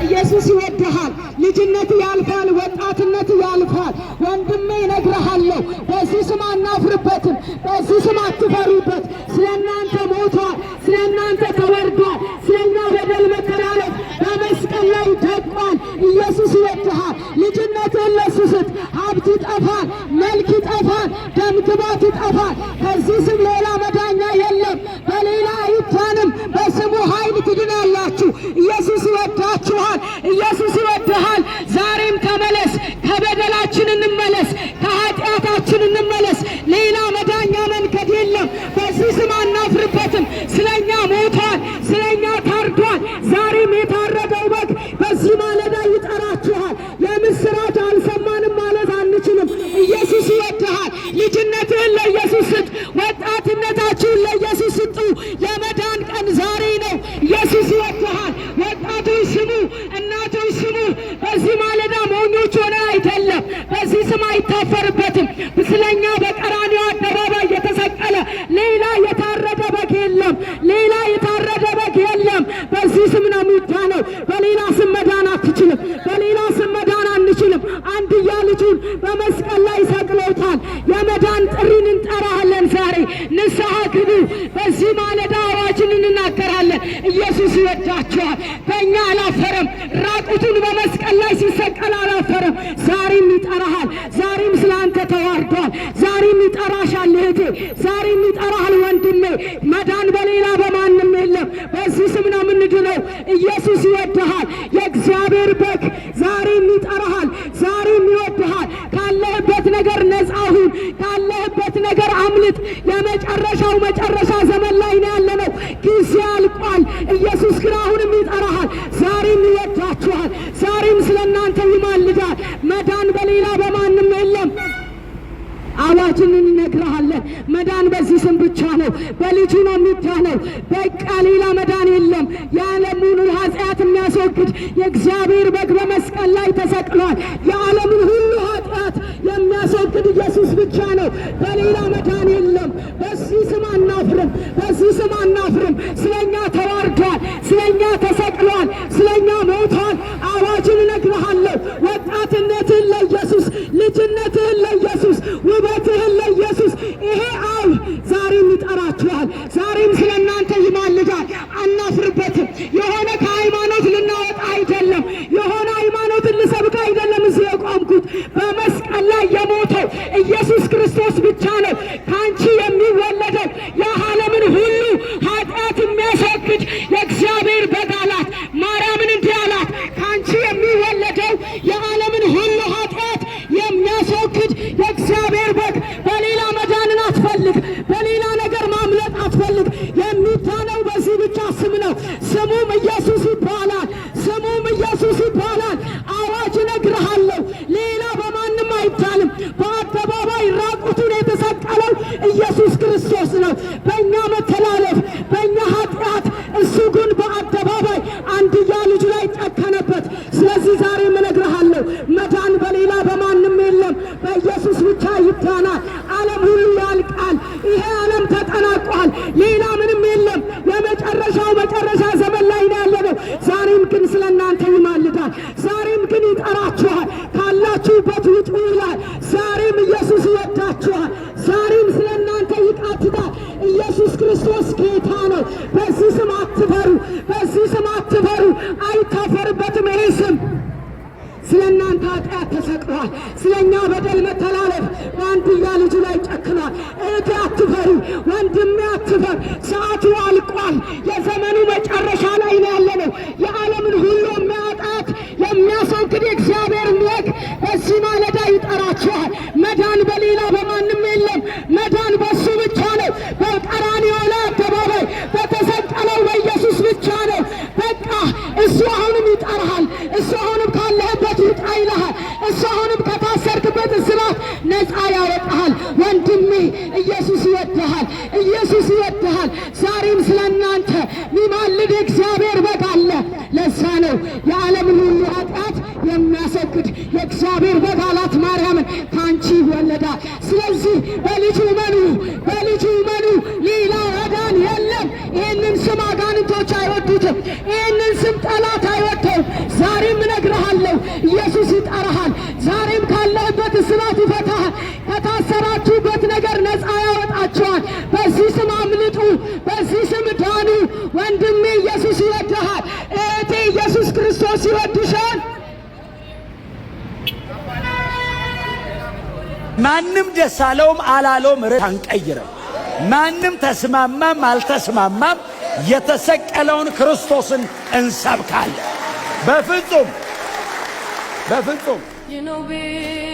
ኢየሱስ ይወድሃል። ልጅነት ያልፋል፣ ወጣትነት ያልፋል። ወንድሜ እነግርሃለሁ፣ በዚህ ስም አናፍርበትም። በዚህ ስም አትፈሩበት። ስለ እናንተ ሞቷል፣ ስለ እናንተ ተወርዷል፣ ስለ እኛ በደል መተላለፍ በመስቀል ላይ ደቋል። ኢየሱስ ይወድሃል። ልጅነትህን ለእሱ ስጥ። ሀብት ይጠፋል፣ መልክ ይጠፋል፣ ደም ግባት ይጠፋል። ከዚህ ስም ሌላ መዳኛ የለም። በሌላ አይዳንም። በስሙ ኃይል ትድናላችሁ። ኢየሱስ ይወዳችኋል። ኢየሱስ ይወድሃል። ዛሬም ተመለስ። ከበደላችን እንመለስ፣ ከኃጢአታችን እንመለስ። ሌላ መዳኛ መንገድ የለም። በዚህ ስም አናፍርበትም። ስለኛ ሞቷል፣ ስለኛ ታርዷል። ዛሬም የታረደው በግ በዚህ ማለዳ ይጠራችኋል። የምስራች አልሰማንም ማለት አንችልም። ኢየሱስ ይወድሃል። ልጅነትህን ለኢየሱስ ስጥ። ወጣትነታችሁን ለኢየሱስ ስጡ። የመዳን ቀን ዛሬ ነው። ኢየሱስ ይወድሃል። ወጣቶች ስሙ፣ እናቶች ስሙ። በዚህ ማለዳ ሞኞች ሆነ አይደለም። በዚህ ስም አይታፈርበትም። ስለኛ በቀራንዮ አደባባይ የተሰቀለ ሌላ የታረደ በግ የለም። ሌላ የታረደ በግ የለም። በዚህ ስም ነው የሚዳነው። በሌላ ስም መዳን አትችልም። በሌላ ስም መዳን አንችልም። አንድያ ልጁን በመስቀል ላይ ሰቅሎታል። የመዳን ጥሪን እንጠራለን ዛሬ። ንስሐ ግቡ። በዚህ ማለዳ አዋጅን እንናገራለን። ኢየሱስ ይወዳችኋል። በእኛ አላፈረም። ራቁቱን በመስቀል ላይ ሲሰቀል አላፈረም። ዛሬም ይጠራሃል። ዛሬም ስለ አንተ ተዋርዷል። ዛሬም ይጠራሻል እህቴ። ዛሬም ይጠራሃል ወንድሜ። መዳን በሌላ በማንም የለም። በዚህ ስም ነው የምንድነው። ኢየሱስ ይወድሃል። የእግዚአብሔር በግ ዛሬም ይጠራሃል። ዛሬም ይወድሃል። ካለህበት ነገር ነፃ ሁን። ካለህበት ነገር አምልጥ። የመጨረሻው መጨረሻ ዘመን ላይ ነው ያለነው። ጊዜ አልቋል። ኢየሱስ ግን አሁንም ይጠራሃል። ዛሬም ይወዳችኋል። ዛሬም ስለ እናንተ ይማልዳል። መዳን በሌላ በማንም የለም። አዋጅን እንነግርሃለን። መዳን በዚህ ስም ብቻ ነው። በልጁ ነው የሚዳነው። በቃ ሌላ መዳን የለም። የዓለሙን ኃጢአት የሚያስወግድ የእግዚአብሔር በግ በመስቀል ላይ ተሰቅሏል። የዓለምን ሁሉ ኃጢአት የሚያስወግድ ኢየሱስ ብቻ ነው። በሌላ መዳን የለም። በዚህ ስም አናፍርም። በዚህ ስም አናፍርም። ስለኛ ተዋርዷል። ስለኛ ተሰቅሏል። ስለኛ ሞቷል። አዋጅን እነግርሃለሁ። ወጣትነትህን ለኢየሱስ፣ ልጅነትህን ለኢየሱስ፣ ውበትህን ለኢየሱስ። ይሄ አብ ዛሬም ይጠራችኋል። ዛሬም ስለ እናንተ ይማልዳል። አናፍርበትም። የሆነ ከሃይማኖት ልናወጣ አይደለም። የሆነ ሃይማኖትን ልሰብክ አይደለም እዚህ የቆምኩት። በመስቀል ላይ የሞተው ኢየሱስ ክርስቶስ ብቻ ነው። ከአንቺ የሚወለደው የዓለምን ሁሉ ኃጢአት የሚያስወግድ የእግዚአብሔር በግ አላት። ማርያምን እንዲህ አላት፣ ከአንቺ የሚወለደው የዓለምን ሁሉ ኃጢአት የሚያስወግድ የእግዚአብሔር በግ። በሌላ መዳንን አትፈልግ፣ በሌላ ነገር ማምለጥ አትፈልግ። የሚዳነው በዚህ ብቻ ስም ነው። ስሙም ኢየሱስ ይባላል። ስሙም ኢየሱስ ይባላል። አዋጅ እነግርሃለሁ፣ ሌላ በማንም አይቻልም። በአደባባይ ራቁቱን የተሰቀለው ኢየሱስ ክርስቶስ ነው። በእኛ መተላለፍ፣ በእኛ ኃጢአት፣ እሱ ግን በአደባባይ አንድያ ልጁ ላይ ጨከነበት። ስለዚህ ዛሬ እነግርሃለሁ፣ መዳን በሌላ በማንም የለም፣ በኢየሱስ ብቻ ይዳናል። ዓለም ሁሉ ያልቃል። ይሄ ዓለም ተጠናቋል። ሌላ ምንም የለም። የመጨረሻው መጨረሻ ዘመን ላይ ነው ያለነው። ዛሬም ግን ስለ እናንተ ይማልዳል። ዛሬም ግን ይጠራችኋል። ካላችሁበት ውጡ ይላል። ዛሬም ኢየሱስ ይወዳችኋል። ዛሬም ስለ እናንተ ይቃትታል። ኢየሱስ ክርስቶስ ጌታ ነው። በዚህ ስም አትፈሩ። በዚህ ስም አትፈሩ። አይታፈርበትም ይሄ ስም። ስለ እናንተ ኃጢአት ተሰቅሏል። ስለ እኛ በደል መተላለፍ በአንድያ ልጁ ላይ ጨክኗል። እህቴ አትፈሪ፣ ወንድሜ አትፈር። ሰዓቱ አልቋል። የዘመኑ መጨረሻ ላይ ነው ያለነው። የዓለምን ሁሉ የሚያጣት የሚያስወግድ የእግዚአብሔር በግ በዚህ ማለዳ ይጠራችኋል። መዳን በሌላ በማንም የለም። መዳን በሱ ብቻ ነው። በቀራንዮ ላይ አደባባይ በተሰቀለው በኢየሱስ ብቻ ነው። በቃ እሱ አሁንም ይጠራሃል። እሱ አሁንም ካለህበት ውጣ ይልሃል። እሱ አሁንም ከታሰርክበት እስራት ነፃ ያወጣሃል። ወንድሜ ኢየሱስ ይወድሃል። ኢየሱስ ይወድሃል። ዛሬም ስለ እናንተ ሚማልድ የእግዚአብሔር በግ አለ። ለዛ ነው የዓለምን ሁሉ ኃጢአት የሚያስወግድ የእግዚአብሔር በግ አላት ማርያምን፣ ከአንቺ ይወለዳል። ስለዚህ በልጁ እመኑ፣ በልጁ እመኑ። ሌላ መዳን የለም። ይህንን ስም አጋንንቶች አይወዱትም። ይህንን ስም ጠላት አይወደውም። ዛሬ እነግርሃለሁ፣ ኢየሱስ ይጠራሃል። ዛሬም ካለህበት እስራት ይፈታሃል። ከታሰራችሁበት ነገር ነፃ ያወጣችኋል። በዚህ ስም አምልጡ፣ በዚህ ስም ዳኑ። ወንድሜ ኢየሱስ ይወድሃል። እህቴ ኢየሱስ ክርስቶስ ይወድሻል። ማንም ደስ አለውም አላለውም ርዕስ አንቀይርም። ማንም ተስማማም አልተስማማም የተሰቀለውን ክርስቶስን እንሰብካለን። በፍጹም በፍጹም። You know, baby.